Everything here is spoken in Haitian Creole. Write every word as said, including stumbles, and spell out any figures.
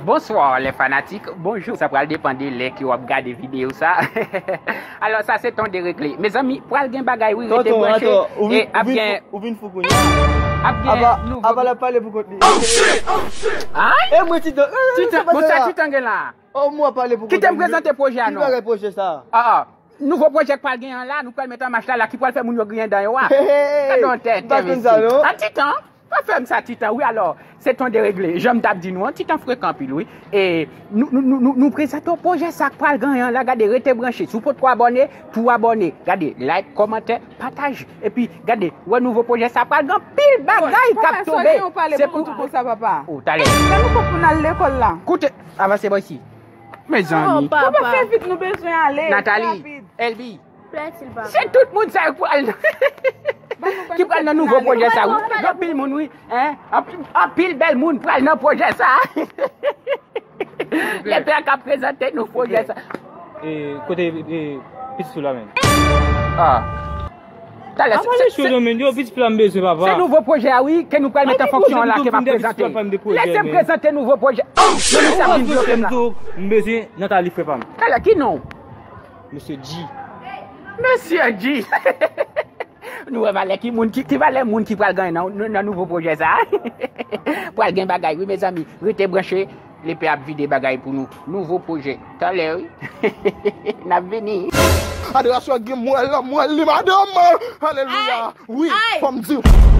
Bonsoir les fanatiques, bonjou. Sa pral depann de lè ke w ap gade videyo sa. Alò, sa se Ton Deregle. Mezanmi, pral gen bagay wi, rete branche. E ap gen, ou vin fou kounye a. Ap gen nouvo. Aba l ap pale pou kont li. Ay! E mwen Titan. Titan, bon, sa Titan gen la. Oh, mwen pale pou kont li. Kite m prezante pwojè a non. Ki bagay pwojè sa? Ah, ah. Nouvo pwojè k pral gen an la, nou pral met an mach la, la ki pral fè moun yo griyen dan yo a. Gade yon tèt, mesye. An Titan, pa fè m sa Titan, wi alò, se Ton Deregle. Jan m t ap di nou an, Titan frekan anpil, wi. E nou, nou, nou, nou, nou prezante w pwojè sa k pral gen an la, gade, rete branche. Si w potko abòne, tou abòne. Gade, like, kòmantè, pataje. Epi, gade, wè nouvo pwojè sa pral gen anpil bagay k ap tonbe. Se pou ou konsa, papa. Oh, talè. Fè nou kòb pou n al lekòl la. Koute, avanse bò isi. Mezanmi. Papa, fè vit, nou bezwen ale. Nathalie, Elby, se tout moun sa yo pral ki pral nan nouvo pwojè sa, wi. Gen anpil moun, wi. Hein? Anpil, anpil bèl moun pral nan pwojè sa. Lepè k ap prezante nou pwojè sa. E, kote, e, pitit sou la menm? Ah. Talè, se, se, yo, pitit fi la m bezwen, papa. Se nouvo pwojè a, wi, ke nou pral met an fonksyon an la, ke m ap prezante. Lese m prezante nouvo pwojè. Oh, men sa vin bloke m la. M bezwen Nathalie, frè pa m. Talè, ki non? Mesye G. Mesye G. Nou wè valè ki moun, ki, ki valè moun ki pral ganyen nan, nan nouvo pwojè sa. Pral gen bagay, wi, mezanmi. Rete branche. Lepè ap vide bagay pou nou. Nouvo pwojè. Talè, wi. N ap vini. Adorasyon gen mwèl, mwèl li, madanm. Alelouya. Wi, fò m di w.